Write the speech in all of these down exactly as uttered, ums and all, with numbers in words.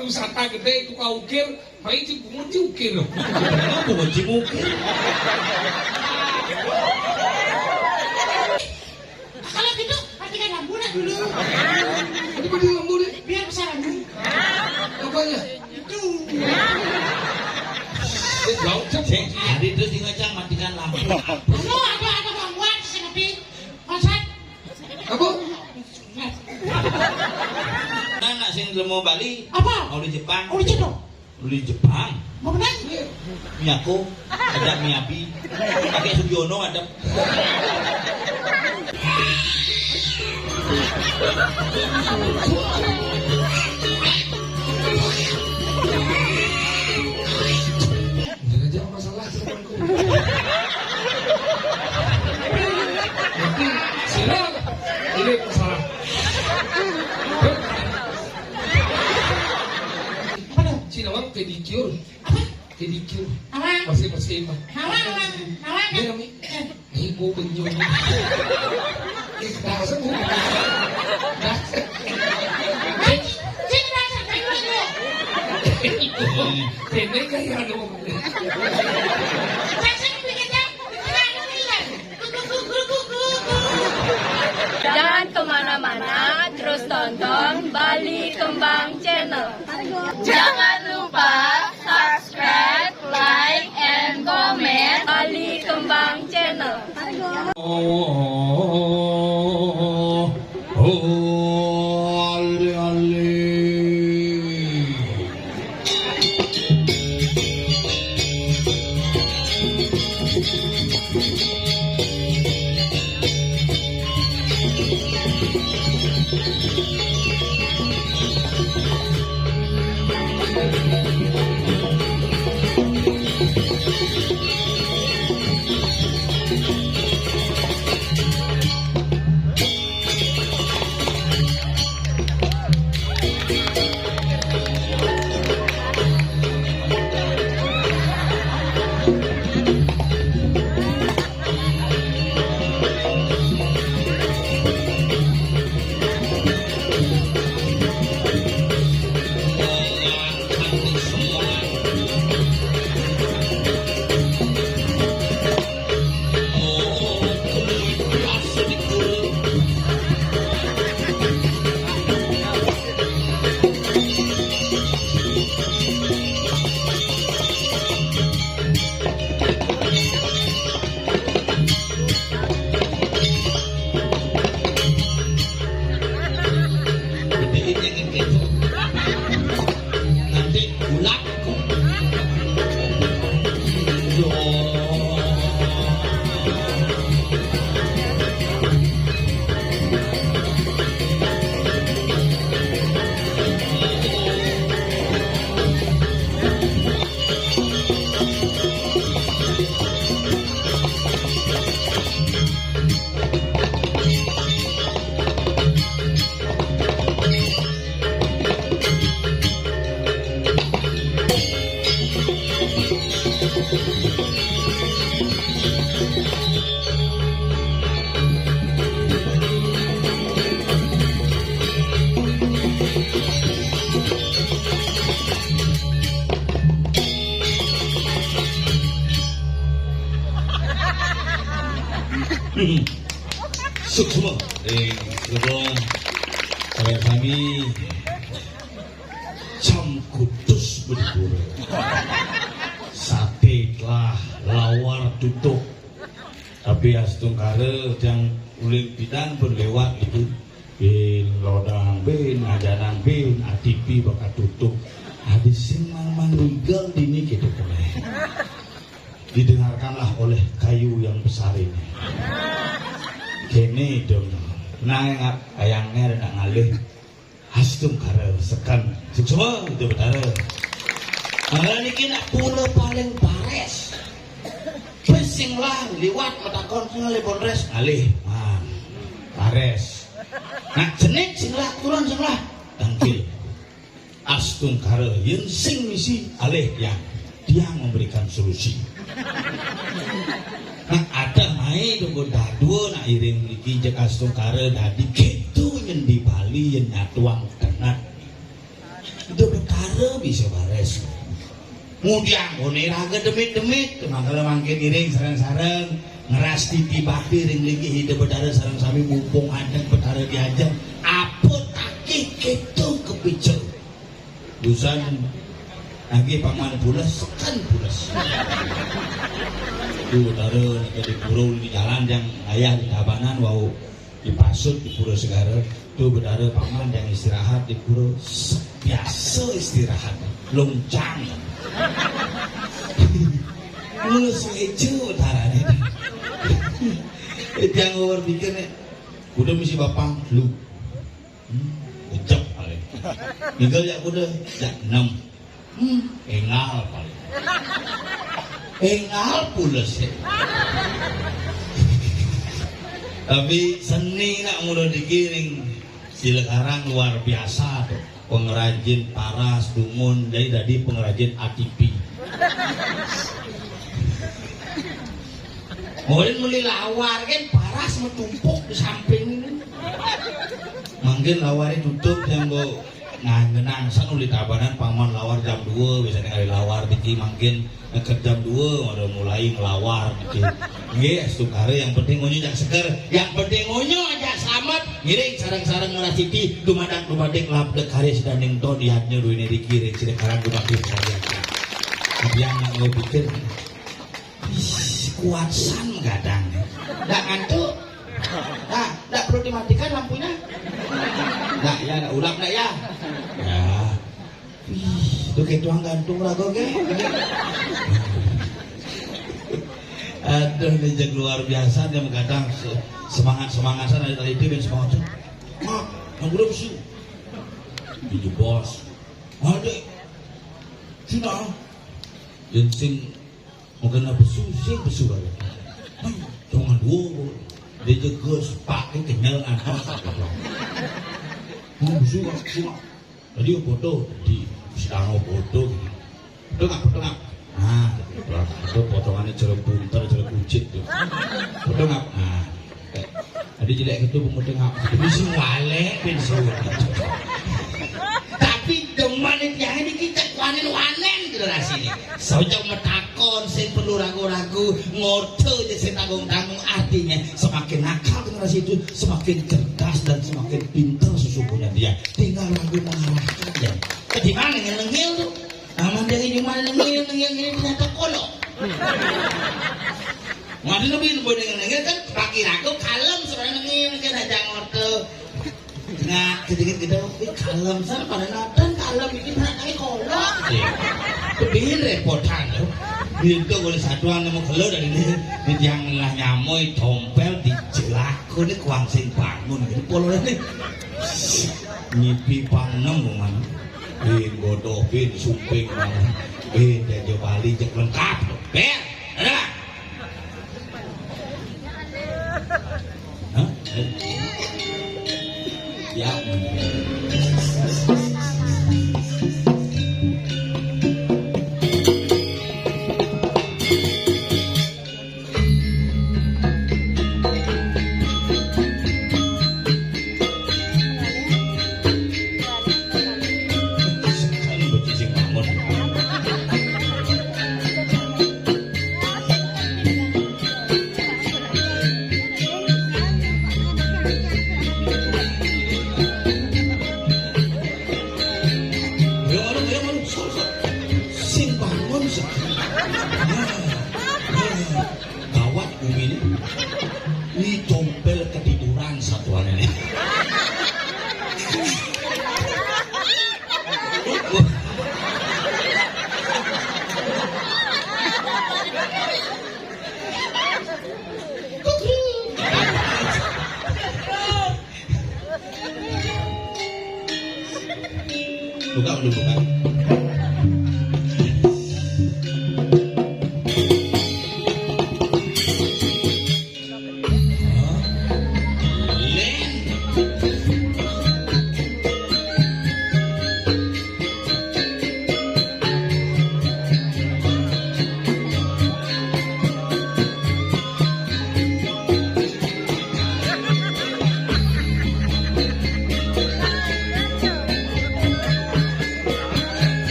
Wisata gedé, tukang ukir, main cing pungut cing ukir. Apa bukan cing ukir? Kalau gitu, matikan lampu nak dulu. Ini mati lampu nih. Biar bisa lampu. Apanya? Itu. Eh, jauh, Cek. Cek, tadi terus di ngecang matikan lampu. Anu, apa, apa gangguan, sing nepi. Konsep. Apa? Nah, nak sing lemo Bali. Apa? Mau di Jepang. Oh, di Jepang. Mau di Jepang. Mau benar? Miyako, ada Miyabi. Pakai Sugiono ada. Jangan-jangan masalah sih, Bang. Nanti sila ini masalah. Apa tuh? Sila, Bang, pedicure. Apa? Pedicure. Apa? Masih, masih, Bang. Apa, apa? Apa? Ini kami. Eh. Ibu benyum. Ih, dasar, Bu. Dasar. Cek. Cek, dasar, cek, cek. Pendek kayak ada, Bu. Jangan kemana-mana, terus tonton Bali Kembang Channel. Jangan lupa subscribe, like, and comment Bali Kembang Channel. Oh, oh, ale, ale. Nanti ulat. Suksma. Eh, suksma. Para sami jam kutus berpura. Sate telah lawar tutup. Tapi astungkara yang uling pidan pun lewat itu. Bin lodang bin, ajanan bin, A T P bakal tutup. Habis sing mang mang legal dini gitu kene. Didengarkanlah oleh kayu yang besar ini. Kene dong. Nah, ngap ayangnya ada ngalih. Astungkara seken. Suksma itu Betara. Mangga niki nak pura paling pares. Wis sing lah liwat matakon sing ngalih pondres ngalih. Nah, pares. Nak jenik sing lah turun sing lah tangkil. Astungkara yen sing misi alih yang dia memberikan solusi. Nah, ada mai tunggu dadua nak iring mriki jek astungkara dadi gitu yen di Bali yen nyatuang tenan. Itu Betara Bisa bares. Mudiang koné raga demit-demit, mangkana mangkin ngiring sareng-sareng ngrastiti bakti ring linggih Ida Betara sareng sami, mumpung adeng Betara diajeng. Apa takih kéto kapica? Busan nggih paman pules, seken pules. Duh, Betara nika di pura di jalan yang ayah di tabanan wau. Dipasut di pura segara, tuh Betara paman yang istirahat di pura, biasa istirahat, loncang. Mulus ejo Betarané. Itu yang berpikir nih, kuda misi bapang, lu. Hmm, kejep paling. Minggal ya kuda, ya enam. Hmm, énggal paling. Énggal pules. Tapi seni nak mula dikiring. Silakarang luar biasa tuh. Pengrajin paras, dungun, jadi dadi pengrajin A T P. Mulin meli lawar kan paras metumpuk di samping ini. Mangkin lawaré tutup yang nggo ngangenan san uli tabanan paman lawar jam dua, biasanya kali lawar niki mangkin neked jam dua udah mulai ngelawar niki. Nggih, astungkara yang penting ngonyo jak seger, yang penting ngonyo jak selamat, ngiring sareng-sareng ngrastiti dumadak dumadik labda karya sidaning ton yadnya duwene riki ring sidakarang dumadik sadaya. Yang nak nggo pikir, ih, kuat san menggadang. Ndak ngantuk? Nah, ndak perlu dimatikan lampunya? Ndak ya, ndak ulap ndak ya? Ya. Ih, tuh kayak tuang gantung raga ke. Aduh, ini jeg luar biasa dia menggadang se- semangat semangat sana dari tadi dia semangat. Mak, yang belum sih. Ini bos. Ada. Sudah. Yang sing Mungkin apa susah besuara. Hei, jangan dua. Dia jaga sepak ni kenyal anak. Mau besuara, besuara. Tadi foto di sedang foto gitu. Foto nggak, foto nggak? Nah, itu potongannya cara bunter, cara kucit tuh. Foto nggak? Nah, Tadi jelek gitu pemuda ngap. Tapi sing walek pin suwun. Tapi demen itu yang ini kita wanen-wanen generasi ini. Sojak metakon sing perlu ragu-ragu, ngoto aja sing tanggung-tanggung. Artinya semakin nakal generasi itu, semakin cerdas dan semakin pintar sesungguhnya dia. Tinggal ragu mengarahkan ya. Di mana yang nengil tuh? Aman dari cuma nengil, nengil, nengil, ternyata kolok. Waduh, lebih lebih nengil, nengil kan bagi ragu kalem sebenarnya nengil, nengil aja ngorte. Nah, sedikit gitu, ini kalem, sana pada nonton kalem, ini pernah kali kolok. Iya. Lebih repotan loh. Itu boleh satuan nemu kelo dari ini. Ini yang lah nyamoi, tompel, dijelak. Kok ini kuang sing bangun, ini polone ini. Nyipi pang enam, man. Bin bodoh, bin sumping, man. Bin jaja Bali, jek lengkap. Ber, ada. Hah? Ya. Sing bangun, sing. Nah, nah. Gawat bumi ini. Ini tompel ketiduran satuan ini. Buka dulu, buka.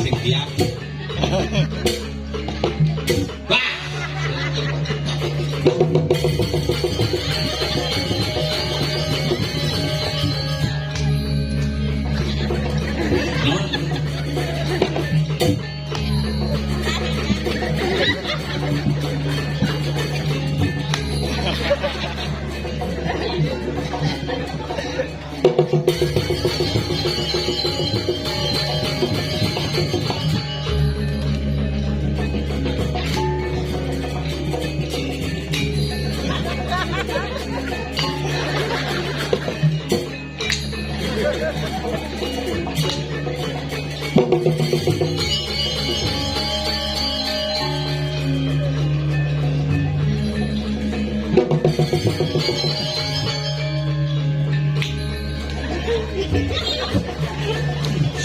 Sing tiap. Bah.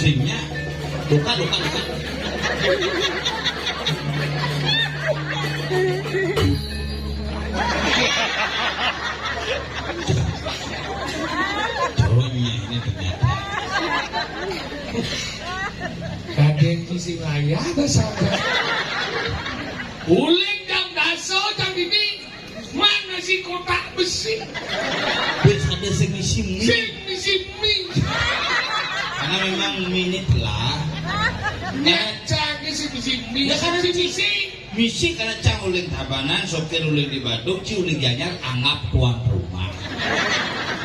Sing nya. Luka, luka, luka. Jauhnya ini ternyata. Kadén tuh si Maya ada sampai. Uling jam daso jam ini. Mana si kotak besi? Wis ada sing ngisi mie. Sing ngisi mie. Karena memang mie ini telah. Nyacang sing ngisi mie. Ya, karena sing ngisi. Misi karena cang uling Tabanan, sopir uling di Badung, ci uling Gianyar anggap tuan rumah.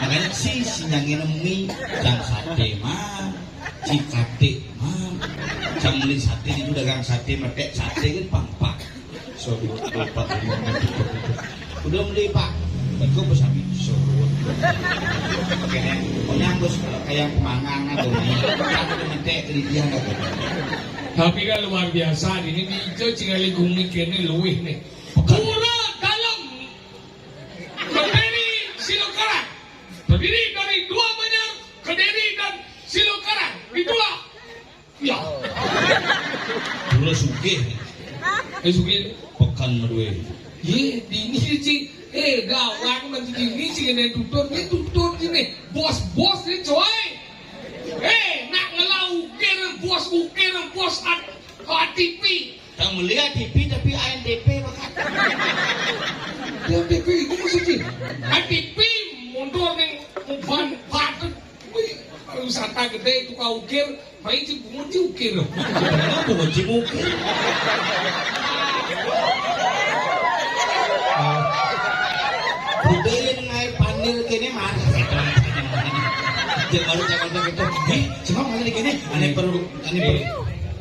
Makanya si sinyangin mie, cang sate mah, ci kate mah, cang beli sate itu dagang sate, metek sate kan pangpak. Sorry, lupa. Udah beli, Pak. Betul, bos, abi. Sorry. Oke, Neng. Pokoknya bos kayak pemangang atau nih. Kan udah metek ke dia, nggak? Tapi kan luar biasa, ini di Ijo Cingalih Gumi kene luwih nih. Pura Dalem, Kediri Silokarang, terdiri dari dua banjar, Kediri dan Silokarang. Itulah. Ya. Pura sugih. Eh, sugih. Pekan Medue. Nggih, dini, Ci. Eh, gawang men dini, Ci, kene tutut, nggih, tutut kene. Bos-bos ni, coy. Eh, nak ngelah ukir, bos ukir, bos at-, A T P. Tang meli A T P tapi A N T P bakat. Ya, A N T P itu maksudnya. A T P mundur ning ban patut. Wih, pariwisata gede, tukang ukir, main si bungut si ukir. Kenapa bungut si ukir? Budaya ngai panir kene mana? Dia baru cakap gitu. Nih, cuma mana kene? Aneh perlu, aneh perlu.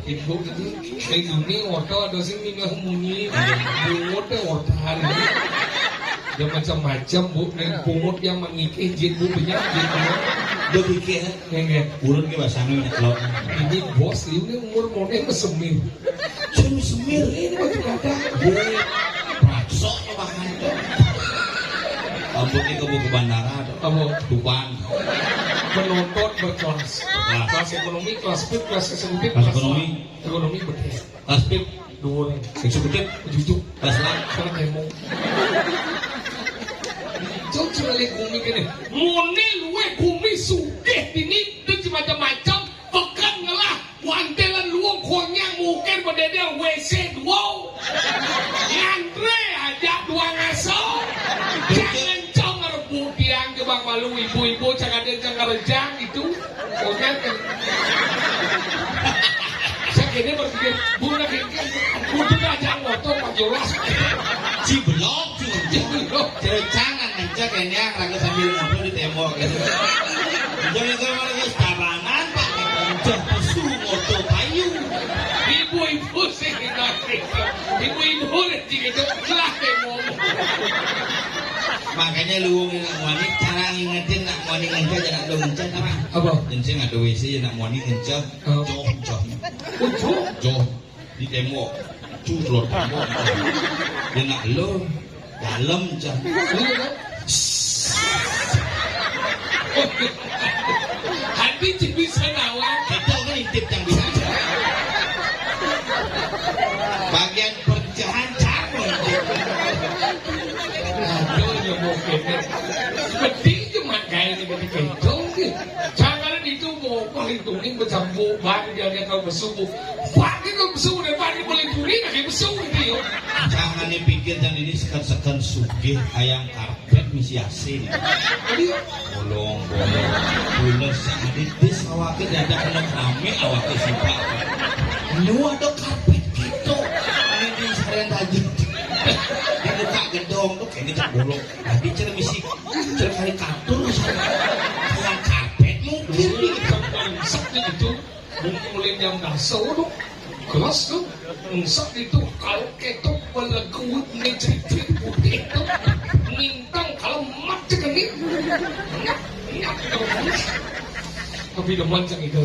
Ibu itu, kayak gini, orta ada sing ninggal munyi. Bungut deh, orta hari. Dia macam-macam, Bu. Neng bungut yang mengikih, jin, Bu, banyak, jin, Bu. Dia pikir, Nggih, nggih. Urut ki basangé nek lok. Ini bos, ini umur mone mesemir. Sing mesemir. Ini masih ada. Wih, paksa to bahan to. Ampun, iki kebo ke bandara to. Apa? Tuban. Penonton berkelas. Berkelas. Kelas ekonomi, kelas B, kelas eksekutif, kelas ekonomi. Ekonomi betul. Kelas B. Dhuwur. Eksekutif. Jujuk. Kelas A. Kelas demo. Jujur le gumi kene. Mone luwe gumi sugih dini, duit macam-macam, peken ngelah, wantelan luwung konyang mukir bedede W C dua. Ngantre aja dua ngaso. Jangan cong rebut tiang ke bang malu ibu-ibu, jangan ada yang ngerejang itu. Oke. Sakene berpikir, "Bu, nak ini kan kudu ngajak motor, Pak Jolas." Ciblok, ciblok. Cerecangan ngecek ini yang raga sambil ngobrol di tembok gitu. Jangan kalau lagi tabanan, Pak. Udah pesu motor payu. Ibu-ibu sih gitu. Ibu-ibu sih gitu. Lah, tembok. Makanya lu nak moni, cara ngingetin nak moni ngencet, nak lu ngencet apa? Apa? Kencing ada W C, nak moni ngencet. Oh. Joh, joh. Oh, joh. Joh. Di tembok. Cu, telur tembok. Dia nak lo. Dalam, cah. Iya, kan? Hati cek bisa nawang. Kita kan intip yang bisa. Bagian pecahan cah. Aduh, ya mungkin. Seperti itu makanya ketika itu. Jangan itu mau paling tuning bercampur, baru dia, dia tahu bersuku. Pak, dia tahu bersuku, dia paling paling tuning, dia bersuku dia. Jangan dipikir dan ini sekan-sekan sugih ayam karpet misi asin. Jadi, bolong, bolong. Pules, sehari bis awake dadak kena kami awake sifat. Lu ada karpet gitu. Ini di seharian tadi. Dibuka gedong tuh kayaknya cek bolong. Tadi cek misi, cek hari katur, kayak karpet mungkin. Bangsat itu. Mungkin mulai jam dasar tuh. Kelas tuh. Bangsat itu kalau ketok pelegu ngecrit-crit putih tuh. Nintang kalau mat cek ini. Nyap, nyap, nyap. Tapi demen cek itu.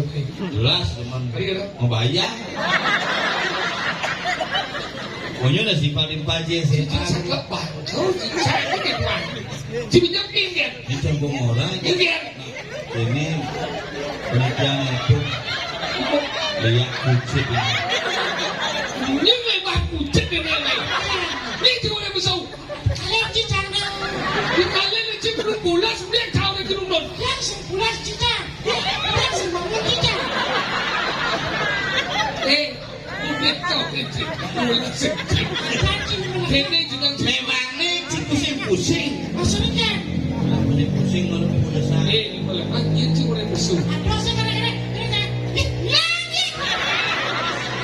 Jelas demen. Tadi kata? Mau bayar. Pokoknya udah simpalin paje sih. Itu cakep banget. Oh, saya ini, Pak. Cibinnya pinggir. Di kampung orang. Pinggir. Ini penelitian itu lihat kucing ini. Ini lebar kucing ini. Ini cuma yang besar. Kalian cicang dong. Di kalian cicang belum pulas, dia tahu dia gerundon. Yang sempulas cicang. Yang sembangun cicang. Eh, udah tahu itu. Pulas. Kene juga memangnya cik pusing-pusing. Maksudnya? Pusing-pusing kalau pulas. Eh, ini malah anjir cuma yang besar. Apa sih kira-kira? Kira-kira. Ih, iya, iya.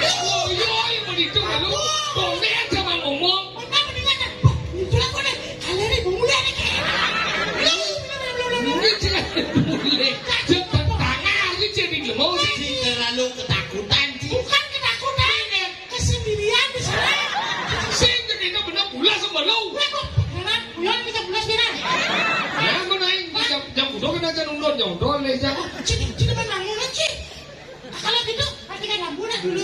Oh, iya, iya, begitu lalu. Boleh aja mau ngomong. Apa nih, Kak? Wah, itulah kok nih. Kalian nih, pemuda nih, Kak. Lu, lu, lu, lu, lu, lu. Mungkin jangan boleh. Jangan tangan aja jadi lemah sih. Sing terlalu ketakutan, sih. Bukan ketakutan, ya. Kesendirian di sana. Sing kita bener pula sama lu. Lah, kok heran? Uyon kita pulas, Bina. Ya, aku naik jam, jam udah kena aja nundun, ya udah, leh, jam. Cik, cik, teman bangun, cik. Kalau gitu, matikan lampu dah dulu.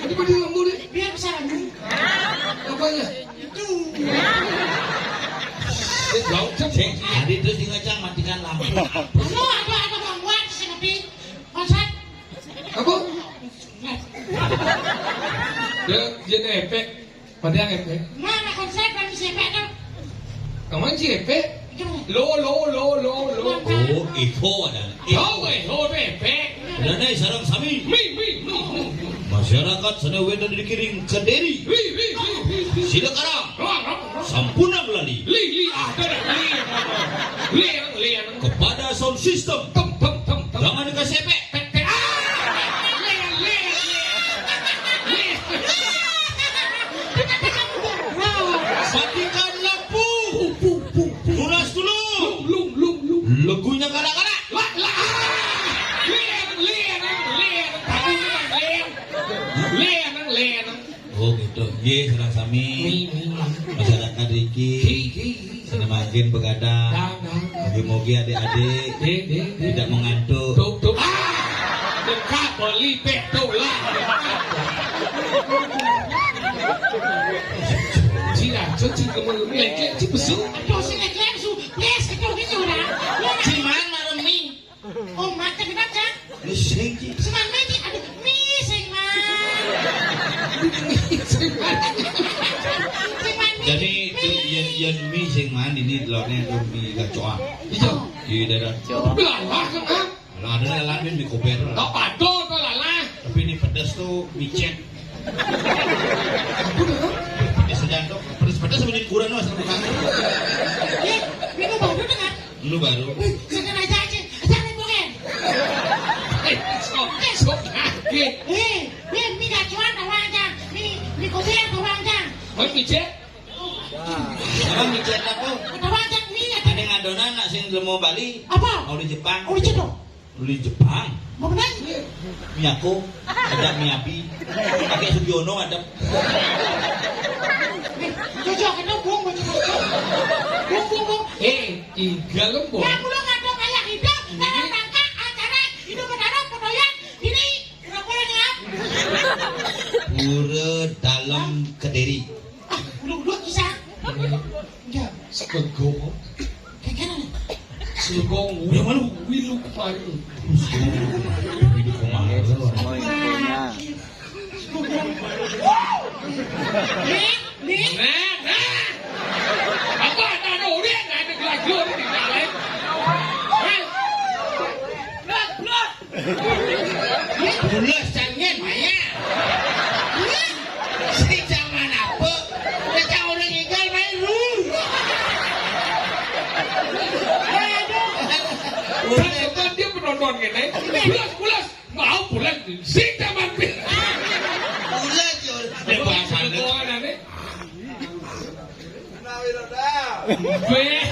Ini mati lampu nih. Biar bisa lampu. Apanya? Itu. Eh, jauh, Cak. Sing, tadi terus di ngecang matikan lampu. Anu, apa, apa, Bang Wan, si Nabi? Konsep. Apa? Ya, jadi efek. Pada efek. Mana konsep? Cipé. Lo, lo, lo, lo, lo. Oh, éko ada. Éko. Éko, éko, éko. Dana sareng sami. Mi, mi, mi, mi. Masyarakat sané wénten di Kediri. Wi, wi, wi, wi, wi. Sidakara. Sampun lali. Li, li, ah, ada, ada. Li, li, li. Kepada sound system. Tem, tem, tem, tem. Jangan dikasih efek. Té, té, ah! Lén, lén, lén. Lén. Matikan lampu. Pung, pung, pung, pung. Tulas dulu. Lum, lum, lum, lum. Lagunya kanak-kanak. Lah, lah. Lén, lén, lén. Tadi kan lén. Lén, lén. Oh gitu. Nggih, sareng sami. Mi, mi, mi. Masyarakat riki. Ki, ki, ki. Sané mangkin begadang. Dang, dang, dang. Mugi-mugi adik-adik Dé, dé, dé. Tidak mengantuk. Tuk, tuk. Ah! Dengkak beli pék tuh lah. Cina, cuci kemul, lek, lek, ci besu. Aduh, si lek, lek, su. Yes, aduh, gitu, dah. Cuman marem mi. Oh, makan kenapa, Cang? Sing, Ci. Seman mati, aduh, mi sing man. Sing man, mi. Jadi, itu yén, yén mi sing man, ini telurnya itu mi gacoan. Iya. Di daerah. Belah, kan? Lah, ada lalah mi kober. Tak padol, tak lalah. Tapi ini pedas tuh, micet. Pedas aja tuh. Pedas, pedas sama jadi kurang, Mas. Eh, minum baru dengan Lu baru. Wih, jangan aja, aja. Jangan, bukan. Eh, sok, sok, kaget. Eh, wih, mi gacuan, tawang, Cang. Mi, mi kopi, tawang, Cang. Mau micet? Apa micet apa? Tawang, Cang, mi, ya. Ada ngadonan, nak sing mau Bali. Apa? Mau di Jepang. Oh, di Jepang. Lu di Jepang? Mau benar? Miyako, ada Miyabi. Pakai Sugiono ada. Eh, cocok, ada buang, buang, buang. Buang, buang, buang. Eh, tiga lu, Bang. Ya, pulang ada kayak hidup, dalam rangka acara hidup berdarah, pedoyan, ini, kenapa ya? Pura Dalam Kediri. Ah, udah, udah, kisah. Ya. Sekegong. Kayak gimana? Sekegong. Yang mana? Wilu kemarin. Wilu kemarin. Nih, nih. Nah, nah. Apa ada orang ada gelagor di dalam? Hah? Blok, blok. Pules, Cang, nyen, maya. Si Cang mana apa? Cang orang igal main lu. Aduh. Kan dia penonton gini. Pules, pules. Mau pules. Si Cang mampir. Pules, yo. Dia bahasa Jepang, aneh. Wéh,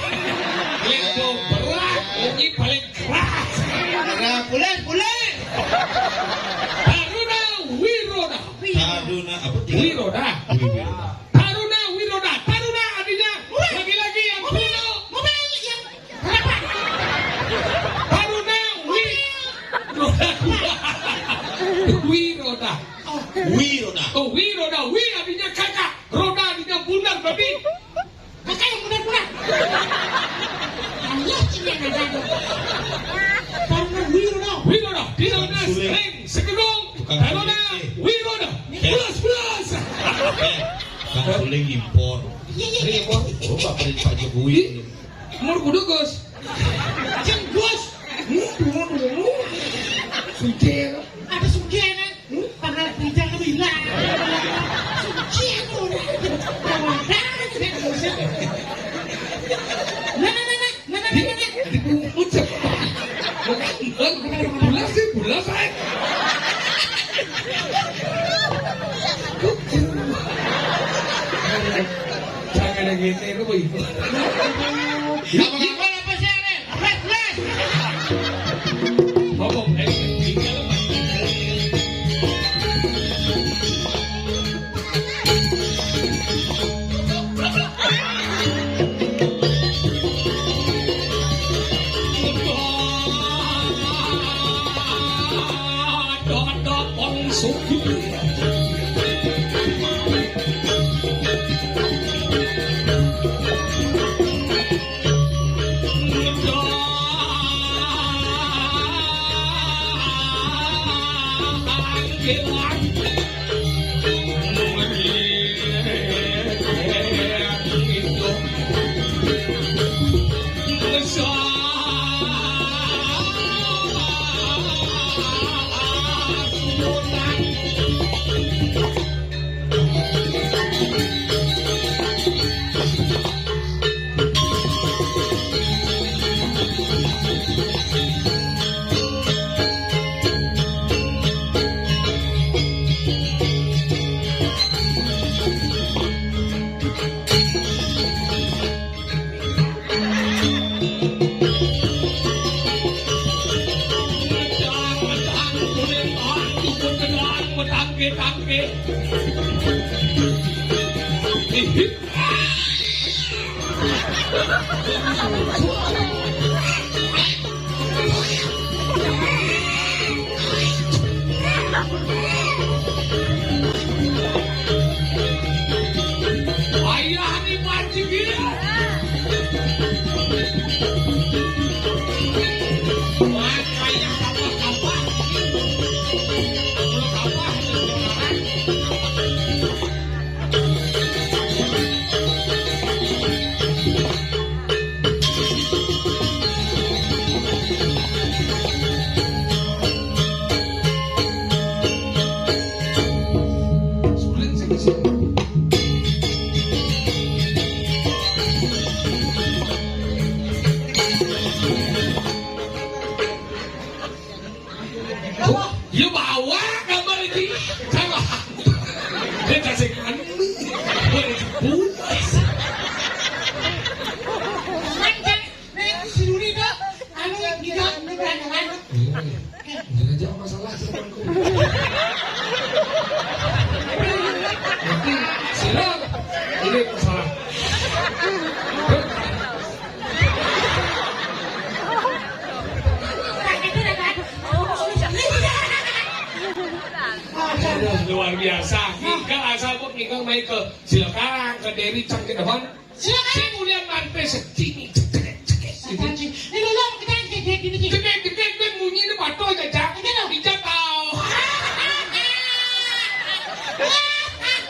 yang berat, ini paling keras. Nah, pulang, pulang. Taruna Wiroda. Taruna apa? Wiroda. Wiroda. Taruna Wiroda. Taruna artinya laki-laki yang punya. Taruna Wiroda. Wiroda. Wiroda. Oh, Wiroda. Wi artinya kakak. Roda artinya bundar, berarti kakak yang benar-benar. Ayo, cina nada. Karena Wiroda. Wiroda. Di sana sering sekedong. Taruna Wiroda. Pulas, pulas. Kan suling impor. Iya, iya, iya. Impor. Coba beri Pak Jokowi. Umur kudu, Gus. Ceng, Gus. Suci. Ada suci, enak. Padahal bijak lebih lah. Suci itu udah. Tawaran, sudah, sudah. Nah, nah, nah, nah. Nah, nah, nah, nah, nah. Ucap. Bukan, bukan. Bulas sih, bulas, ay. Jangan ada gitu, itu, Bu. Apa-apa, apa sih, aneh? Tangke. Ih. Ayah ni panci dia. Wah, ayah tambah-tambah. Tambah-tambah. Ya bawa gambar iki. Salah. Dia kasih anu. Boleh dibuat. Kan, kan, nek si Rudi to, anu, gitu, anu, berandalan. Iya. Jangan masalah sih, Bang. Nanti sila ini masalah. Aduh, luar biasa. Ninggal asal kok ninggal main ke silakan ke Dewi cang ke depan. Silakan. Sing ulian marpe sedini cekrek cekrek. Ini lo kita kayak gini gini. Cekrek cekrek cekrek bunyi ini pato aja cang. Ini lo. Ija tau.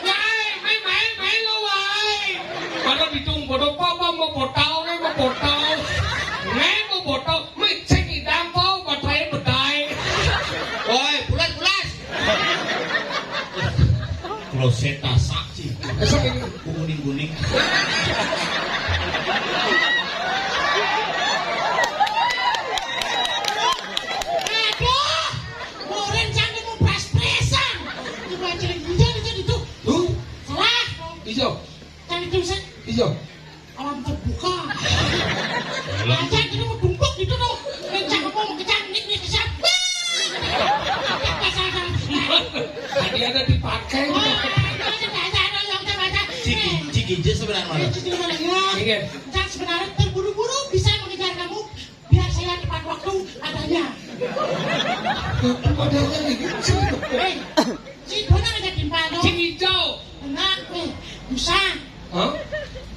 Wae, main main main lo wae. Mana bitung bodoh papa mau potau, mau potau. Ngai mau potau, main ceng idang kau batai batai. Woi, pulas pulas. Kloset tasak sih. Kuning-kuning. Aduh, orang jangan mau pres-presan. Coba jadi hujan itu itu. Tuh. Salah. Ijo. Jangan itu sih. Ijo. Alam terbuka. Aja gitu mau tumpuk gitu tuh. Kencang apa mau kencang nih nih siap. Tadi ada dipakai. Wah, ada ada ada yang ada ada. Ciki ciki je sebenarnya mana? Ciki mana ya? Iya. Yang sebenarnya terburu-buru bisa mengejar kamu biar saya tepat waktu adanya. Adanya gitu. Hei, si Dona ada timpal dong. Ciki hijau. Enak, eh, bisa. Hah?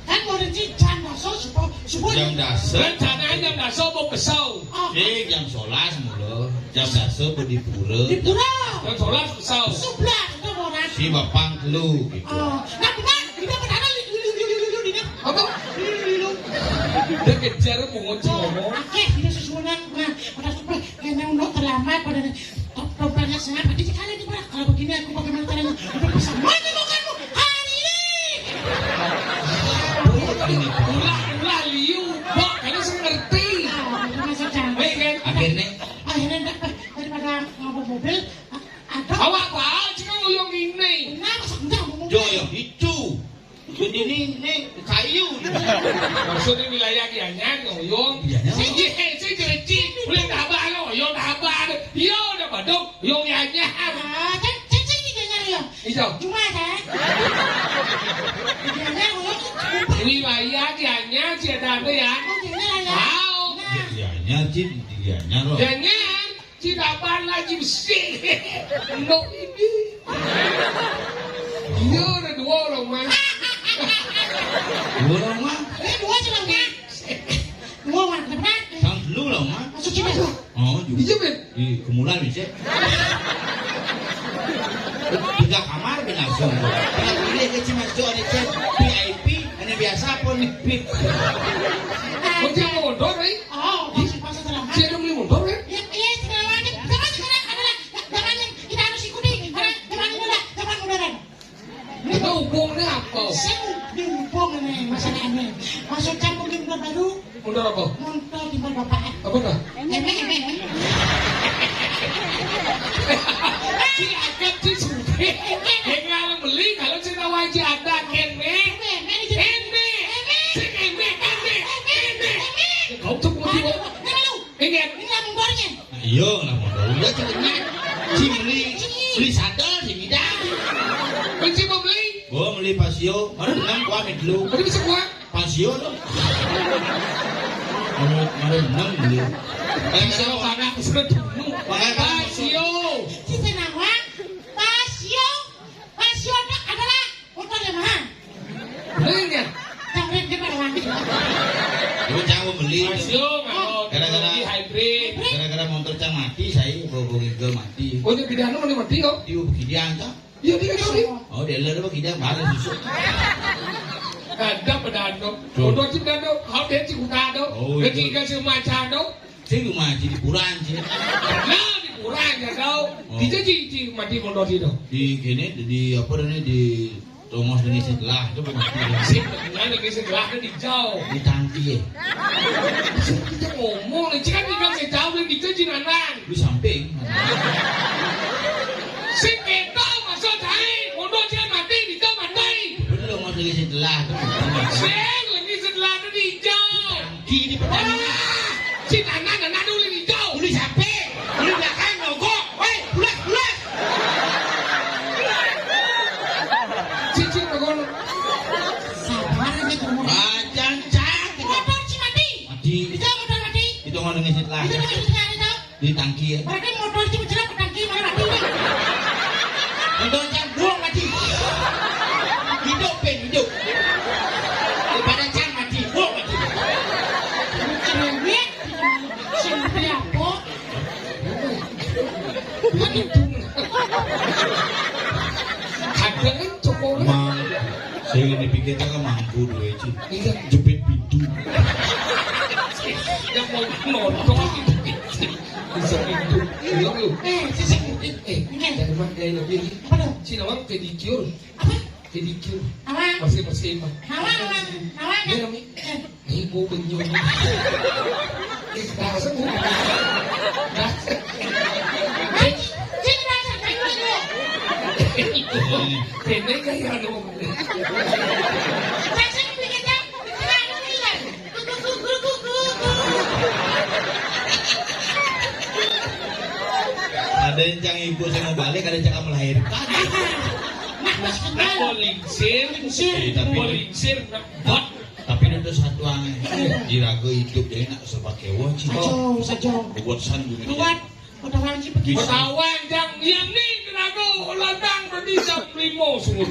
Kan mau rezeki jam daso subuh subuh. Jam daso. Rencananya jam daso mau kesau. Oh. Eh, jam solas mulu. Jam daso mau di pura. Di pura. Jam solas kesau. Sebelas itu orang. Si bapang lu gitu. Oh, nah benar. Kita benar lu lu lu lu lu lu ini. Apa? Lu lu lu. Dia kejar pungut si ngomong. Oke, kita susunan. Nah, pada subuh, kayaknya udah terlambat pada Dompetnya saya mati sekali nih, Pak. Kalau begini aku bagaimana caranya? Udah bisa mati bukanmu hari ini. Ulah, ulah liu, Bok, karena saya ngerti. Ah, itu maksudnya. Baik kan? Akhirnya? Akhirnya ndak, Pak, daripada ngabur mobil, a- ada. Awak apa? Cuma uyung ini. Nah, masa enggak mau mobil? Yo, yo, itu. Jadi ini, ini kayu. Maksudnya wilayah Gianyar, Uyung. Gianyar. Iya, saya jelecik. Boleh tabah lo, Uyung tabah. Iya, udah baduk, Uyung Gianyar. Ah, kan, kan saya di Gianyar, Uyung. Iya. Cuma, kan? Gianyar, Uyung. Wilayah Gianyar, sih ada apa ya? Oh, Gianyar, ya. Tahu. Nah. Gianyar, Cin, Gianyar, loh. Gianyar. Cinaban lagi besi. Endok ini. Iya, ada dua orang, Mas. Dua orang, Mas? Eh, dua sih, Bang, ya. Dua, Bang. Kenapa? Yang dulu lah, Mas. Maksud sih, Mas? Oh, juga. Iya, Ben. Di kemulan, Mas, ya. Tiga kamar, Ben, langsung. Kalau pilih ke Cimas Jo, ada chat V I P, ini biasa apa nih, V I P? Kok dia mondor, eh? Oh, maksud, maksud dalam hati. Dia ada beli mondor, eh? Iya, iya, segala macam. Zaman sekarang adalah zaman yang kita harus ikuti. Karena zaman ini udah zaman modern. Kita hubungnya apa? Saya hubung ini, masalah ini. Masuk kampung di Muda Baru. Mondor apa? Mondor di Muda Bapak. Apa dah? Emek, emek. Si Agam si Suge. Yang ngarang beli kalau cerita wajah ada, emek. Emek, emek, emek. Emek. Si emek, emek. Emek. Kau tuh mau Aduh, emek lu. Ingat. Ini lah mondornya. Nah, iya, lah mondor. Udah ceritanya. Si beli, beli sadel, si midang. Yo, mari nang kuah mit lu. Mari bisa kuah. Pasio lu. Mari, mari nang lu. Pasio panas, sudah dulu. Pakai Pasio. Sisi nawang, Pasio. Pasio nak adalah motor Yamaha. Bener ya? Jangkrik dia pada wangi. Lu jangan beli. Pasio, kalau Gara-gara beli hybrid. Gara-gara motor cang mati, saya bawa bawa gigal mati. Oh, ini pidana mana mati kok? Dia begini aja. Iya, dia tahu dia. Oh, dia lari begini, baru susu. Ada pedano. Tuh. Motor cing pedano, kau dia cing utado. Oh, iya. Kecil kasih macam dong. Sing rumah di kuburan, sih. Nah, di kuburan ya kau. Oh. Kita di, di mati motor sih dong. Di gini, di apa namanya, di tongos dengan sebelah itu mati. Sing, nah, dengan sebelah itu di jauh. Di tangki ya. Sing kita ngomong, ini kan tinggal sejauh dan kita jinanan. Di samping. Sing kita masuk cari, motor dia mati, di jauh mati. Belum masuk di sebelah itu. Sing, lagi sebelah itu di jauh. Di, di pertandingan. Wah, si Nana, Nana dulu hijau. Uli siapa? Uli belakang, nyogok. Woi, pulas, pulas. Cicing, Bagong. Sabar aja, Bagong. Bajang, cang. Motor si mati. Mati. Hijau motor mati. Itu ngomong ngisi telah. Itu ngomong ngisi telah, itu. Di tangki ya. Berarti motor itu mencelat ke tangki, mana mati? Motor cang buang mati. Hidup, Ben, hidup. Daripada cang mati, buang mati. Cerewet. Siapa? Kadang kan cokor. Mang, saya ini pikir kan mampu dua, Ci. Iya. Jepit pintu. Yang mau nonton itu. Bisa pintu. Iya, lu. Eh, sisi. Eh, eh, dari mana, dari lebih? Apa tuh? Si nawang pedicure. Apa? Pedicure. Apa? Bersih-bersih, Pak. Nawang, nawang, nawang. Iya, Rami. Eh. Ini gua benyum. Eh, dasar gua. Dasar. Cing, dasar, cing, dasar. Ini gaya dong. Dasar, bikin dah. Ada yang cang ibu saya mau balik, ada yang cang melahirkan. Nah, polingsir, polingsir, bot. Tapi itu satu aneh. Diraga hidup dia nak sepakai wajib. Sajo, sajo. Buat san juga. Buat Kota Wanci pergi. Kota Wanci, yang ni kena go, lantang tadi jam lima subuh.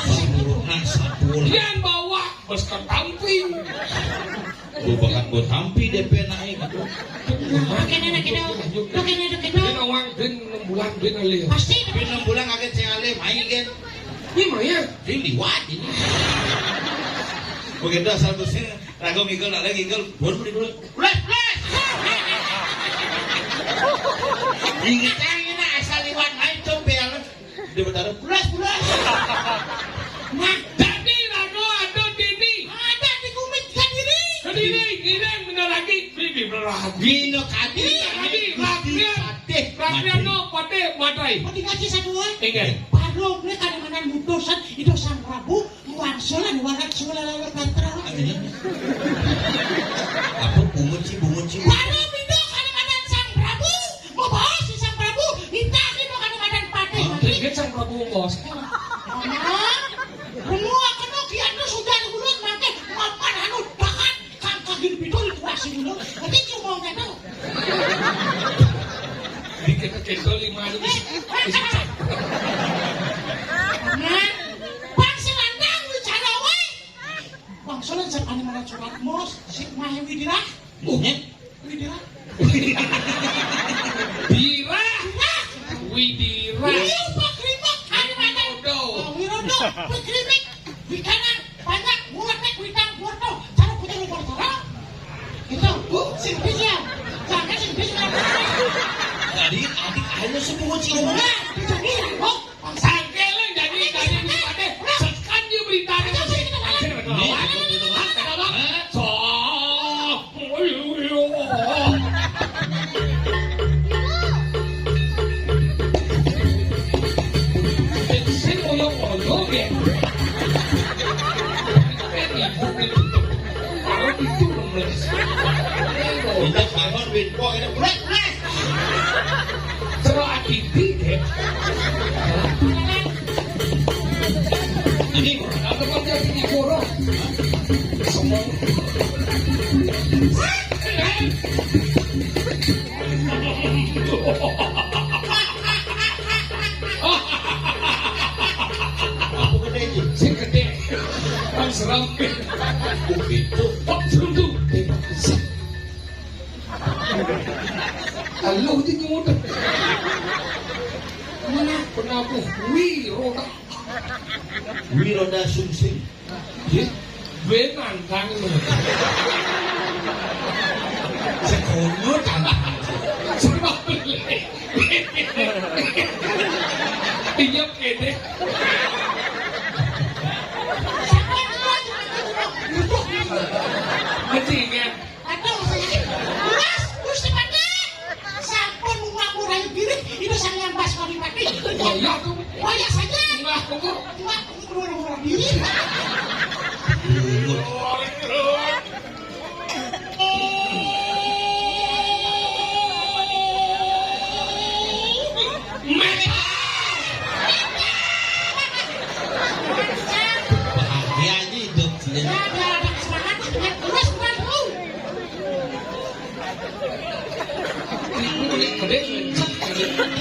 Sempurna satu. Yang bawa bus ketampi. Lu bahkan buat tampi D P naik gitu. Nah, kena, kena, kena. Kena, kena. Dia nawang, dia enam bulan, dia ngalih. Pasti. Dia enam bulan kaget saya ngalih, main kan. Ini mah ya. Ini liwat ini. Begitu asal busnya, ragu mikir, nak lagi mikir, buat beli dulu. Plus, plus. Ingat yang ini asal liwat main tuh biar di Betara plus, plus. Nah, jadi lagu ada dini. Ada di Gumit Kediri. Kediri, ini yang benar lagi. Ini benar lagi. Ini lagi, Gusti Rakyat. Patih. Rakyat Mati. No, patih, matai. Patih ngaji satu, eh. Ingat. Baru mulai kadang-kadang mutusan, itu Sang Prabu. Wangsulan, warak sulan, lalu patra. Apa bungut sih, bungut sih? Para bidok, kadang-kadang Sang Prabu, mau bawa si Sang Prabu, kita gitu, kadang-kadang patih. Oke, dia Sang Prabu, bos. Nah, semua kena kian tuh sudah dibulut, makan, makan, anu, bakat, kangkang gini, bidol, itu masih dulu. Nanti cuma ngomong gitu. Dikit-dikit, lima, anu, isi, isi. Nah, Bang Selantang, bicara, woi. Bang Solen, siapa nih mana curhat, Mos? Si Mahe Widira? Monyet. Widira? Dira. Dira. Widira. Iya, Pak Krimek. Hari mana? Wirodo. Oh, Wirodo. Pak Krimek. Di kanan. Banyak. Mulut nek, witang, wortel. Cara punya lu, cara. Itu. Bu, sing bis ya. Jangan sing bis ya. Tadi adik ayo semua cium. Nah, bisa bilang, kok. Sangke lu jadi, jadi di Padeh. Sekan dia berita ada. Ini. Kenapa, Bang? Kenapa, Bang? Hah? So. Sing oyong-oyong ya. Kalau itu lemes. Minta bangun, Win. Kok ada berat, berat? Cerah hati, deh. Ini Apa gedenya? Sing gedhe. Kan seram. Oh, gitu. Kok serem tuh? Halo, itu nyuwun. Mana penabuh? Wih, roda. Wih, roda sungsing. Nggih, duwe nantang lho. Sekono tantang. Sebab iya kene. Mendingan. Aduh, Mas, Gusti Patih. Sampun ngaku rayu diri, itu sang yang pas kami mati. Oh, iya, tuh. Oh, iya saja. Enggak, tuh. Enggak, tuh, dulu, dulu, dulu. Bahagia aja hidup sih. Ya, biar ada keselamatan, ya, terus, terus, terus. Gedhe, gedhe.